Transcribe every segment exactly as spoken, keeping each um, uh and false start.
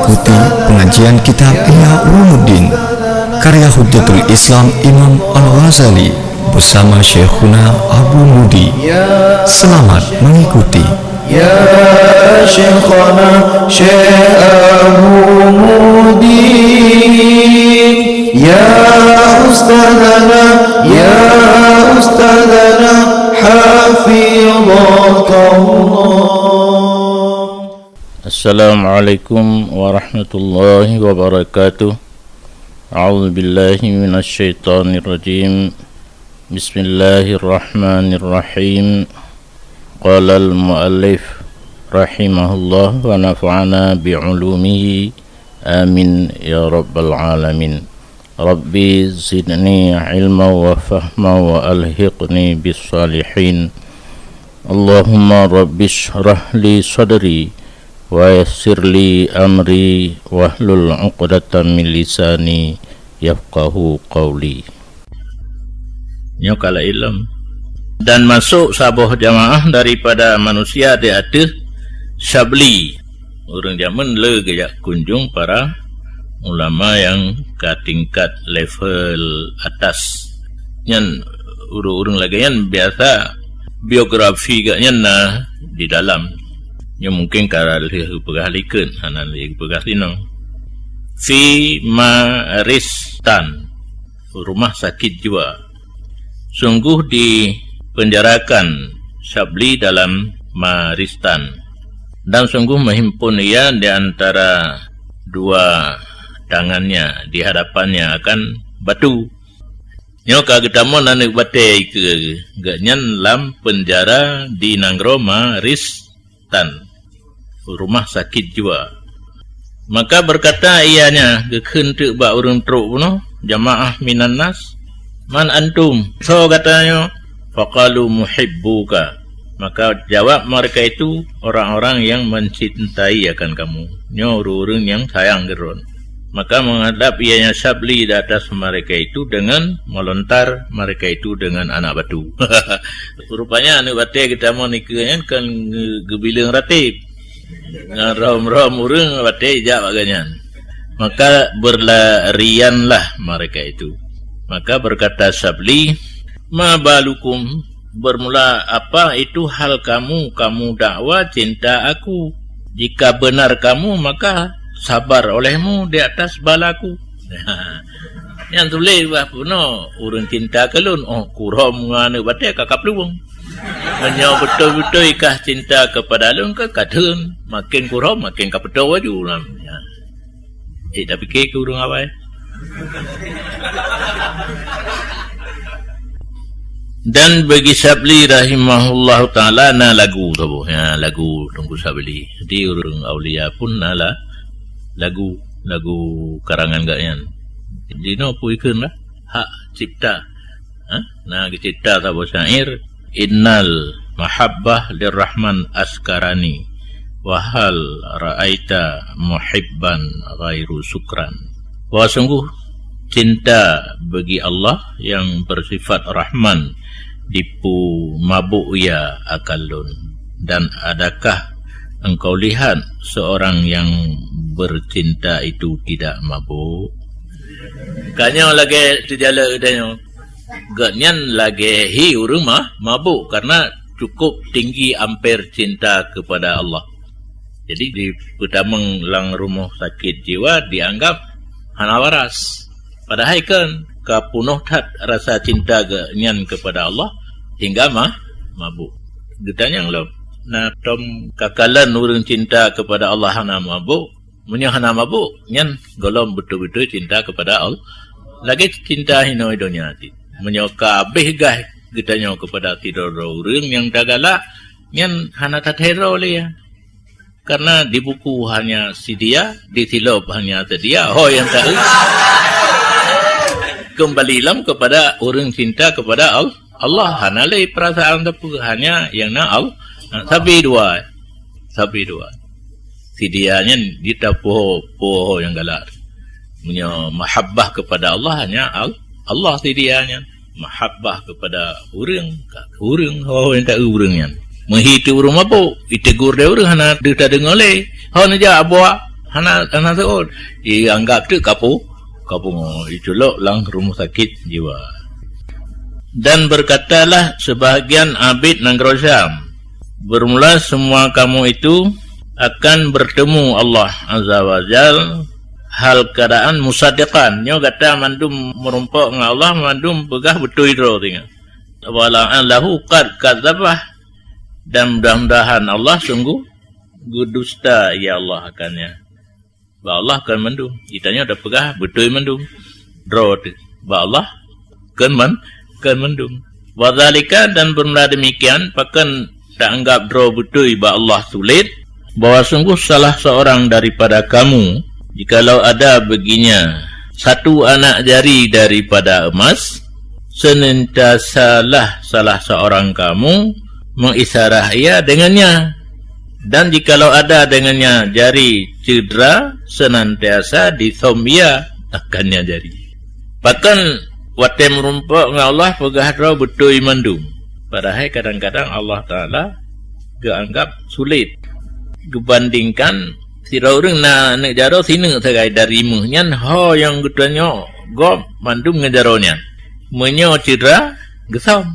Ikuti pengajian kitab Ihya Ulumuddin, karya Hujjatul Islam Imam Al-Ghazali bersama Syekhuna Abu Mudi. Selamat mengikuti. Ya Syekhana Syekh Abu Mudi, ya Ustadzana, ya Ustadzana, hafizakallah. Assalamualaikum warahmatullahi wabarakatuh. A'udzubillahi minasyaitonirrajim. Bismillahirrahmanirrahim. Qalal muallif rahimahullah wa nafa'ana bi'ulumihi. Amin ya rabbal alamin. Rabbi zidni ilma wa fahma wa alhiqni bis salihin. Allahumma rabbi shrah li sadri wa yassir li amri wahlul 'uqdatam min lisani yafqahu qawli. Nyoe kala ilom. Dan masôk saboh jamaah daripada manusia di ateueh Syabli. Ureuëng jameun le geujak kunjong para ulama nyang ka tingkat level atas. Nyan ureuëng-ureuëng lagée nyan biasa biografi geuh nyan na di dalam. Nyoe mungkin ka lheueh geupeugah likot, hana lé geupeugah sinoe. Fi Maristan, rumah sakit jiwa. Sungguh dipenjarakan Syabli dalam Maristan, dan sungguh menghimpun ia di antara dua tangannya, di hadapannya akan batu. Nyoe ka geutamong aneuëk batée ikeue geuh nyan lam peunjara di nanggroe Maristan. Tan, rumah sakit jiwa. Maka berkata ianya geukheun teuk bak ureuëng trok bunoe, jamaah minan nas, "Man antum? Soe gata nyoe?" Faqalu, "Muhibbuka." Maka jawab mereka itu, "Orang-orang yang mencintai akan kamu." Nyoe ureuëng-ureuëng nyang sayang keu droen. Maka menghadap ianya Syabli di atas mereka itu dengan melontar mereka itu dengan anak batu. Rupanya aneuëk batée geutamong ikeue nyan kon geu-, geubileueng rateb. Ngon rom-rom ureuëng batée jak bak geuh nyan. Maka berlarianlah mereka itu. Maka berkata Syabli, "Ma balukum, bermula apa itu hal kamu, kamu dakwa cinta aku? Jika benar kamu, maka sabar olehmu di atas balaku." Nyan tuléh bah peunoh, "Ureuëng cinta keu lôn, oh, kurom ngon aneuëk batée ka kaplueng. Meunyoe beutôi-beutôi kah cinta keupada lôn, ka kateun, maken kurom, maken kapeutoe laju." Nah, nyan. Cit tapike keu ureuëng awai. Dan bagi Syabli rahimahullahu taala na lagu saboh. Ya, lagu Teungku Syabli. Jadi ureuëng aulia pun na la-, lagu, lagu karangan geuh nyan. Dinoe peue ikheun lah, hak cipta. Ha? Na geucipta saboh syair, "Innal mahabbah lirrahman askarani, wa hal ra'aita muhibban ghairu sukran." Bahwa sungguh cinta bagi Allah yang bersifat Rahman dipeumabuk ia akan lôn. Dan adakah engkau lihat seorang yang bercinta itu tidak mabuk? Ka nyoe lagée teujalok geutanyoe. Gobnyan lagée hi ureuëng ma-, mabuk karena cukup tinggi amper cinta kepada Allah. Jadi, dipeutamong lam rumoh sakét jiwa dianggap hana waras. Padahai kan ka peunoh that rasa cinta geuh nyan kepada Allah hingga ma-, mabuk. Geutanyong lom, na tom kakalon ureuëng cinta kepada Allah hana mabuk? Meunyoe hana mabuk, nyan gohlom beutôi-beutôi cinta kepada Allah. Lagée cinta hinoe donya cit. Meunyoe ka habéh gaih geutanyoe kepada sidroe-droe ureuëng nyang tagalak, nyan hana tateuroe lé. Karena di buku hanya sidia, di silop hanya sedia, ho nyang taeu. Kembali lom kepada ureuëng cinta kepada Al-, Allah, hana lé perasaan teupeu, hanya nyang na Al-, sabe dua. Sabe dua. Sidia nyan jita poho, poho nyang galak. Meunyoe mahabbah kepada Allah, hanya Al-, Allah sidia nyan. Mahabbah kepada ureuëng, ka keu ureuëng, ho nyang taeu ureuëng nyan. Meuhi teu ureuëng mabuk, itegur lé ureuëng hana deuh tadeungoe lé. Ho neujak abuak, Hana, hana seuôt. Ianggap teuk kapô, kapô, iculok lam rumah sakit jiwa. Dan berkatalah sebahagian abid nanggroe Syam, "Bermula semua kamu itu akan bertemu Allah Azza wa Jal hal keadaan musaddiqan." Nyoe gata mandum meurumpok ngon Allah, mandum peugah beutôi droe singoh. "Wa la'allahu qad kadzabah," dan mudah-mudahan Allah sungguh geudusta, ya Allah, akannya. Bak Allah kon mandum. Geutanyoe tapeugah beutôi mandum. Droe teuh. Bak Allah kon man-, kon mandum. Wa dzalika, dan bermula demikian, pakon taanggap droe beutôi bak Allah sulet, bahwa sungguh salah seorang daripada kamu, jikalau ada baginya satu anak jari daripada emas, senantiasalah salah seorang kamu mengisyarah ia dengannya. Dan jikalau ada dengannya jari cedera, senantiasa disom ia akannya jari. Pakon watée meurumpok ngon Allah peugah droe beutôi mandum. Padahai kadang-kadang Allah Taala geuanggap sulet geubandingkan sidroe ureuëng na aneuk jaroe sineuk sagai dari méuh nyan, ho nyang geutanyoe gob mandum ngon jaroe nyan. Meunyoe cedera, geusom.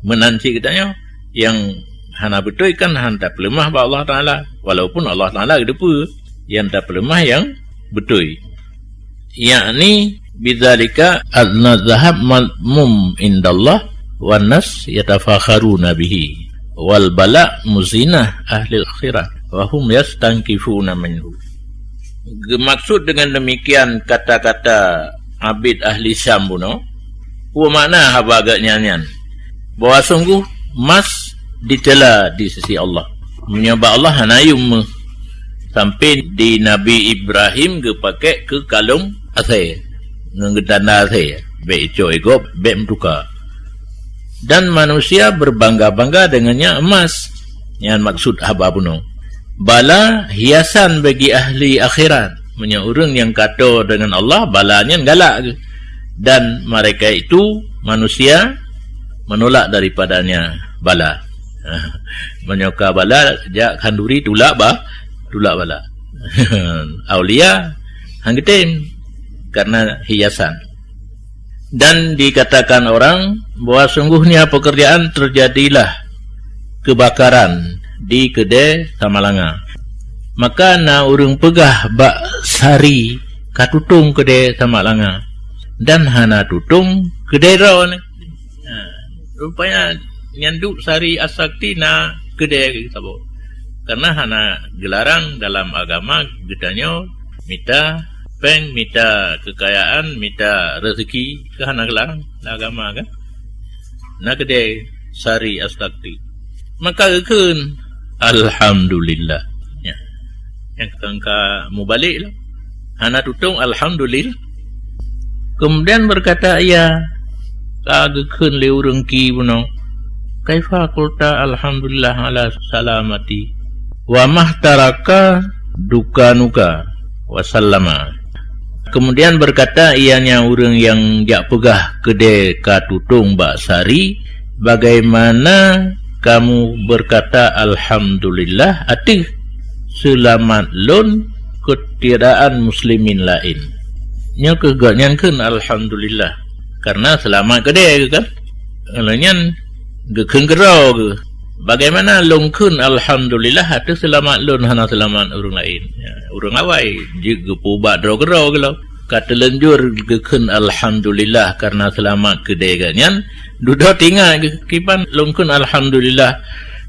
Meunan cit geutanyoe, nyang hana beutôi kan hana tapeuleumah bak Allah Taala, walaupun Allah Taala geuteupeue nyang tapeuleumah nyang beutôi. Yakni bidzalika anna dzahab madmum indallah wan nas yatafakharuna bihi wal bala muzinah ahlil akhirah wa hum yastankifuna minhu. Geumaksud dengan demikian kata-kata abid ahli Syam bunoe, peue makna haba geuh nyan nyan? Bahwa sungguh mas dicela di sisi Allah. Meunyoe bak Allah hana yum méuh. Sampai di Nabi Ibrahim geupakék keu kalung asée, ngon geutanda asée, bék icok igob, bék meutuka. Dan manusia berbangga-bangga dengannya emas. Nyan maksud haba bunoe. Bala hiasan bagi ahli akhirat. Meunyoe ureuëng nyang kato deungon Allah, bala nyan galak geuh. Dan mereka itu manusia menolak daripadanya bala. Meunyoe ka bala, jak khanduri tulak ba-, tulak bala. Aulia han geutem karena hiasan. Dan dikatakan orang bahwa sungguhnya pekerjaan terjadilah kebakaran di keudée Samalanga. Maka na ureuëng peugah bak Sari ka tutong keudée Samalanga dan hana tutong keudée droeneuh. Ha, rupanya nyan duek Sari Asakti na keudée saboh. Karena hana geularang dalam agama geutanyoe mita péng, mita keukayaan, mita rezeki, ka hana geularang lam agama kan. Na keudée Sari Asakti. Maka geukheun, "Alhamdulillah." Ya. Nyang ka mubalek lah. Hana tutong alhamdulillah. Kemudian berkata ia, ka geukheun lé ureuëng ki bunoe, "Kaifa qulta alhamdulillah ala salamati? Wa mahtaraka dukanuka wa sallama." Kemudian berkata ianya ureuëng nyang jak peugah keudée ka tutong bak Sari, "Bagaimana kamu berkata alhamdulillah ateueh seulamat lôn keutiadaan muslimin laén?" Nyoe keuh gobnyan kheun alhamdulillah, karena seulamat keudée geuh kan. Lheueh nyan geukheun keudroe geuh, "Bagaimana lôn kheun alhamdulillah ateueh seulamat lôn hana seulamat ureuëng laén?" Ya, ureuëng awai jeuet geupeuubat droe keudroe geuh lom. Ka teulanjur geukheun alhamdulillah karena seulamat keudée gobnyan, dudoe teuingat geuh, "Kiban lôn kheun alhamdulillah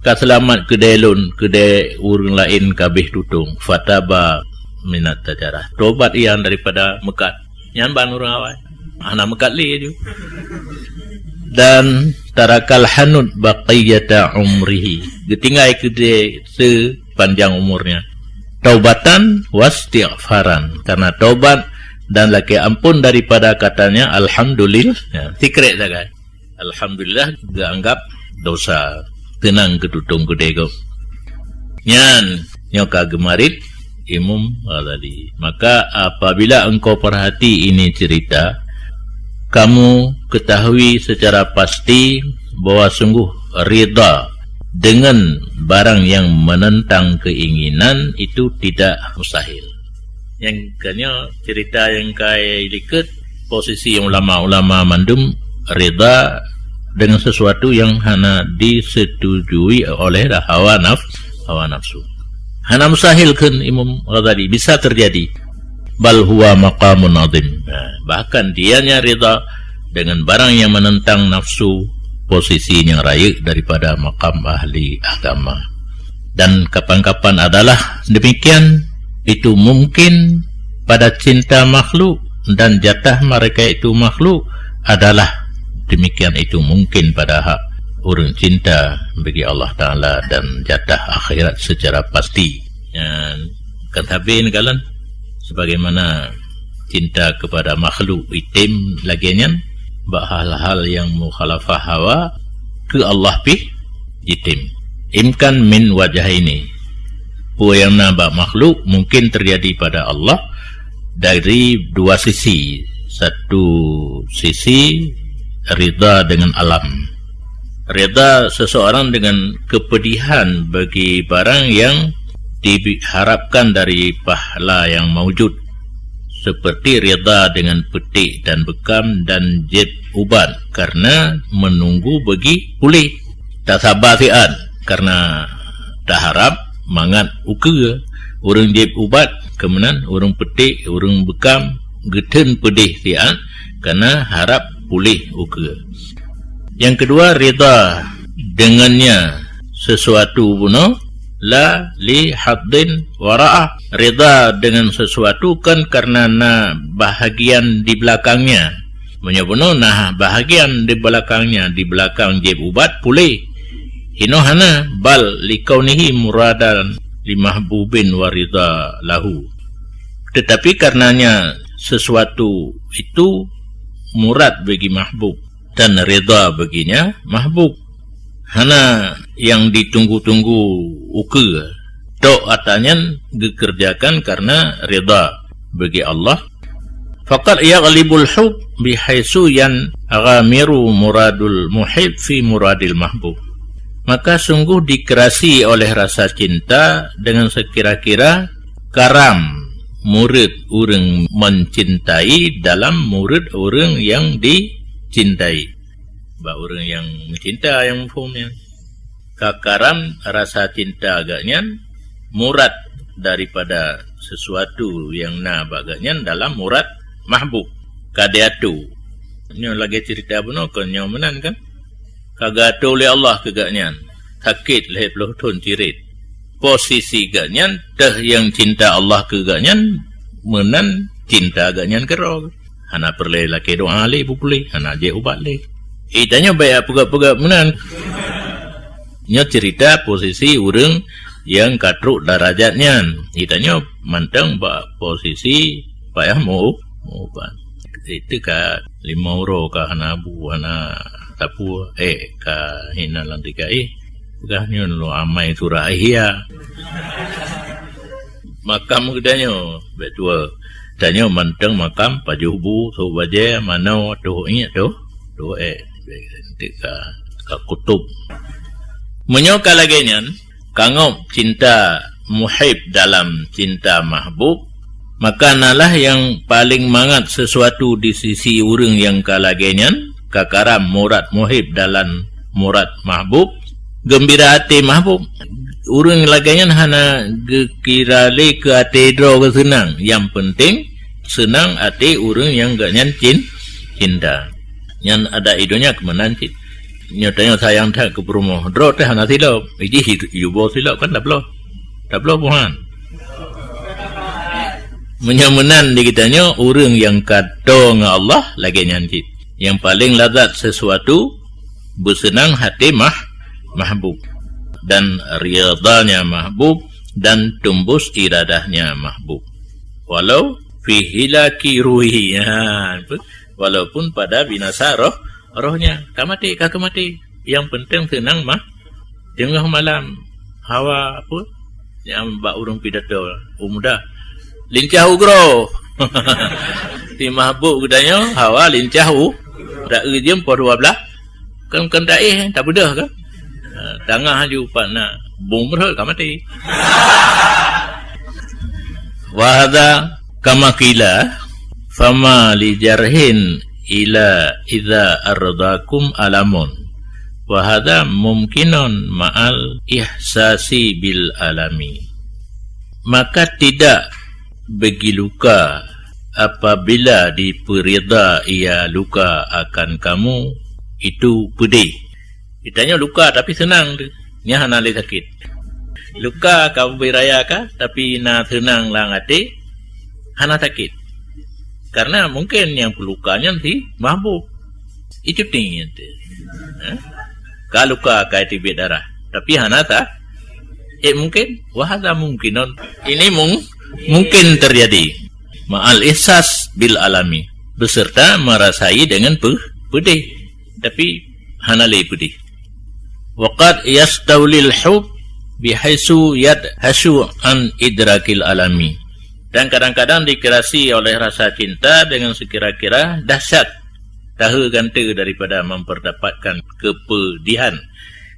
ka seulamat keudée lôn, keudée ureuëng laén ka abéh tutong." Fataba minat tajarah. Tobat ia daripada meukat. Nyan ban ureuëng awai. Hana meukat lé ju. Dan tarakal hanut baqiyata umrihi. Geutinggai keudée seupanjang umurnya. Taubatan wastighfaran. Karena taubat dan lakée ampôn daripada katanya alhamdulillah. Ya, sikrek sagai. Alhamdulillah geuanggap dosa. Teunang keu tutong keudée gob. Nyan, nyoe ka geumarit Imam Ghazali. Maka apabila engkau perhati ini cerita, kamu ketahui secara pasti bahwa sungguh ridha dengan barang yang menentang keinginan itu tidak mustahil. Nyang keunyoe cerita nyang kai likot, posisi ulama-ulama mandum rida dengan sesuatu yang hana disetujui oleh hawa naf-, hawa nafsu. Hana mustahil kheun Imam Ghazali, bisa terjadi. Bal huwa maqamun azim. Nah, bahkan dianya rida dengan barang yang menentang nafsu, posisi yang rayeuk daripada makam ahli agama. Dan kapan-kapan adalah demikian, itu mungkin pada cinta makhluk, dan jatah mereka itu makhluk adalah demikian, itu mungkin pada hak ureuëng cinta bagi Allah Ta'ala dan jatah akhirat secara pasti. Dan kan tabe neukalon, sebagaimana cinta kepada makhluk item lagée nyan, bak hal-hal yang mukhalafah hawa keu Allah pih jitem. Imkan min wajah ini. Peue nyang na bak makhluk mungkin terjadi pada Allah dari dua sisi. Satu sisi, rida dengan alam. Rida seseorang dengan kepedihan bagi barang yang diharapkan dari pahala yang maujud, seperti rida dengan peuték dan bekam dan jeb ubat karena menunggu bagi pulih. Tasaba siat karena taharap mangat ukeue. Ureuëng jeb ubat keumeunan, ureuëng peuték, ureuëng bekam geutheun peudeh siat karena harap pulih ukeue. Yang kedua, rida dengannya sesuatu bunoe, la li haddin wara'ah. Rida dengan sesuatu kan karena na bahagian di belakangnya. Meunyoe bunoe na bahagian di belakangnya, di belakang jeb ubat pulih. Hinoe hana, bal likaunihi muradan limahbubin warida lahu. Tetapi karenanya sesuatu itu murad bagi mahbub dan rida baginya mahbub. Hana yang ditunggu-tunggu ukeue. Tok atanyan geukeureujakan karena rida bagi Allah. Faqad yaghlibul hub bihaisu yanghamiru muradul muhib fi muradil mahbub. Maka sungguh dikerasi oleh rasa cinta dengan sekira-kira karam murid ureuëng mencintai dalam murid ureuëng yang dicintai. Bak ureuëng nyang meucinta nyang muphom nyan. Ka karam rasa cinta geuh nyan murad daripada sesuatu nyang na bak geuh nyan dalam murad mahbub. Ka diatu. Nyoe lagée cerita bunoe kon nyoe meunan kan? Ka geuatu lé Allah keu geuh nyan. Sakét lhée ploh thon cirét. Posisi geuh nyan teuh nyang cinta Allah keu geuh nyan meunan cinta geuh nyan keudroe. Hana peureulée lakée doá lé bubulé, hana jeuet ubat lé. Itanyoe baya peugah-peugah meunan. Nyoe cerita posisi ureuëng nyang ka trok darajat nyan. Itanyoe mantong bak posisi payah meu-, meuubat. Itu ka lima uroe ka hana bu, hana tapue, eh, ka hina lantika, eh. Peugah nyoe lôn amai surah Ihya. Makam geutanyoe bék tuwoe. Tanyoe mantong makam pajoh bu, sôk bajée, manoe, toh iék, toh, toh ék. Bék ka, ka kutôb. Meunyoe ka lagée nyan, ka ngop cinta muhib dalam cinta mahbub, maka nalah nyang paleng mangat sesuatu di sisi ureuëng nyang ka lagée nyan, ka karam murad muhib dalam murad mahbub, geumbira até mahbub. Ureuëng lagée nyan hana geukira lé keu até droe geuseunang. Nyang peunteng seunang até ureuëng nyang geuh nyan cin-, cinta. Nyan adat i donya keumeunan cit. Nyoe tanyoe sayang that keu peurumoh, droe teuh hana silop. Ijih yuboh silop kan tabloe. Tabloe buhan. Meunyoe meunan di geutanyoe, ureuëng nyang ka toe ngon Allah lagée nyan cit. Nyang paleng lazat sesuatu beuseunang hati mah-, mahbub, dan ridanya mahbub, dan tumbus iradahnya mahbub. Walau fi hilaki ruhi, ha, walaupun pada binasa roh, rohnya. Ka maté, ka keumaté. Nyang peunteng seunang mah, teungoh malam. Hawa apa? Nyang bak ureuëng pidato, u muda. Lincah ugroe. Si mahbub geutanyoe, hawa lincah u. Dak jeuem poh dua belas. Kan, kan taéh, tak beudôh kan? Ha, tangah aju pat na. Bung meurhot ka maté. Wa hadza Kama qila, "Fama li jarhin ila idza ardakum alamun." Wa hadza mumkinun ma'al ihsasi bil alami. Maka tidak bagi luka apabila diperida ia luka akan kamu, itu pedih. Geutanyoe luka tapi seunang tu. Nyan hana lé sakét. Luka ka bubé raya ka, tapi na seunang lam até, hana sakét. Karena mungken nyang peuluka nyan si mahbub. Itu tinggi tu. Ha? Ka luka ka teubiet darah, tapi hana sa-, eh, mungken. Wa hadza mumkinun. Ini mung-, mungkin terjadi. Ma'al ihsas bil alami. Beserta merasai dengan pe-, pedih. Tapi hana lé pedih. Wa qad yastawlil hub bihaitsu yadhasyu an idrakil alami. Dan kadang-kadang dikerasi oleh rasa cinta dengan sekira-kira dahsyat, tahe gante daripada memperdapatkan kepedihan.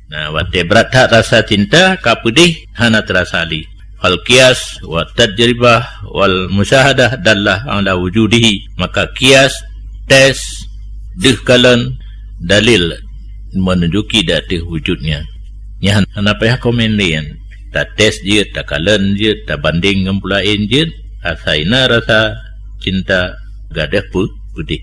Nah, watée brat that rasa cinta, ka pedih hana terasa lé. Fal qiyas wa tajribah wal musyahadah dallah ala wujudihi. Maka kias, tes, deuh kalon, dalil menunjuki di ateueh wujudnya. Nyan hana payah komen laén. Tates jeuet, takalon jeuet, tabandeng ngon peulaén jeuet, asai na rasa cinta gadôh pu-, pudeh.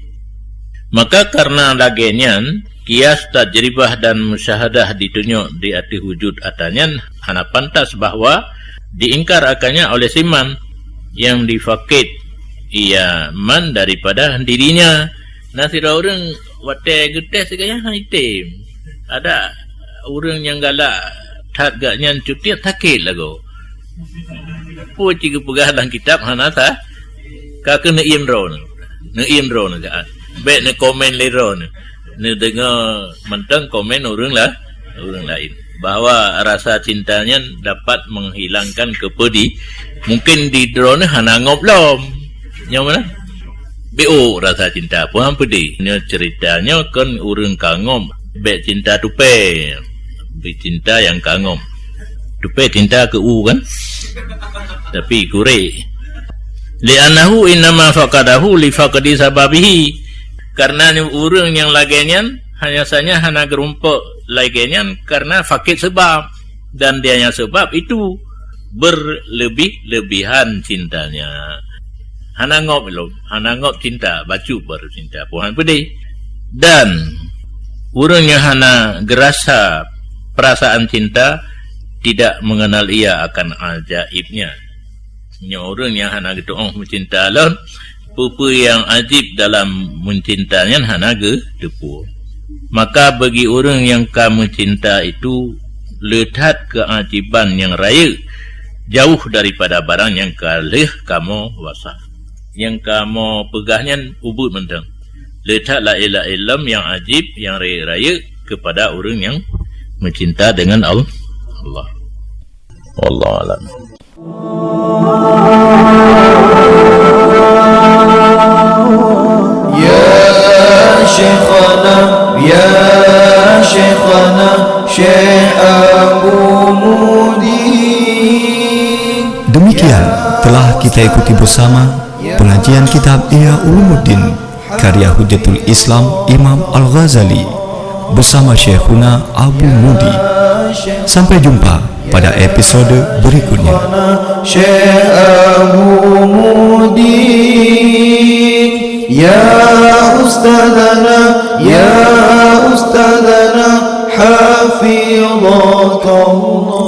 Maka karena lagée nyan, kias, tajribah dan musyahadah ditunyok di ateueh wujud ata nyan hana pantas bahwa diingkar akannya oleh si man yang difakid ia man daripada dirinya. Na sidroe ureuëng watée geutés gaya hana item. Ada ureuëng nyang galak that gak nyan cuti sakét lagoe. Peue cit geupeugah lam kitab hana sa, ka keuh neuiem droeneuh. Neuiem droeneuh geuat. Bék neukomen lé droeneuh. Neudeungoe mantong komen ureuëng lah, ureuëng laén. Bahwa rasa cinta nyan dapat menghilangkan kepedi, mungkin di droeneuh hana ngop lom. Nyang mana? Biuk rasa cinta pun han pedih. Nyoe cerita nyoe kon ureuëng ka ngop. Bék cinta tupe. Beri cinta nyang ka ngop. Tupe cinta keu u kan? Tapi kurek. Li'annahu innama faqadahu li faqdi sababihi. Karena ureuëng nyang lagée nyan hanya saja hana geurumpok lagée nyan karena fakid sebab, dan dia yang sebab itu berlebih-lebihan cintanya. Hana ngop lom, hana ngop cinta, bacut baru cinta, pun han pedih. Dan ureuëng nyang hana geurasa perasaan cinta tidak mengenal ia akan ajaibnya. Nyoe ureuëng nyang hana geutuoh meucinta lom, peue-peue nyang ajib dalam meucinta nyan hana geuteupeue. Maka bagi ureuëng nyang ka meucinta itu le that keuajiban nyang rayeuk, jauh daripada barang nyang ka lheueh kamoe wasa. Nyang kamoe peugah nyan ubit mantong. Le that laén-laén lom nyang ajib, nyang rayeuk-rayeuk keupada ureuëng nyang meucinta deungon Al-, Allah. Wallahu a'lam. Ya Syekhana, ya Syekhana, Syekh Abu Mudi. Demikian telah kita ikuti bersama pengajian kitab Ihya Ulumuddin karya Hujjatul Islam Imam Al-Ghazali bersama Syekhuna Abu Mudi. Sampai jumpa pada episode berikutnya. Syekh Abu Mudi, ya Ustadzana, ya Ustadzana, hafidhakallah.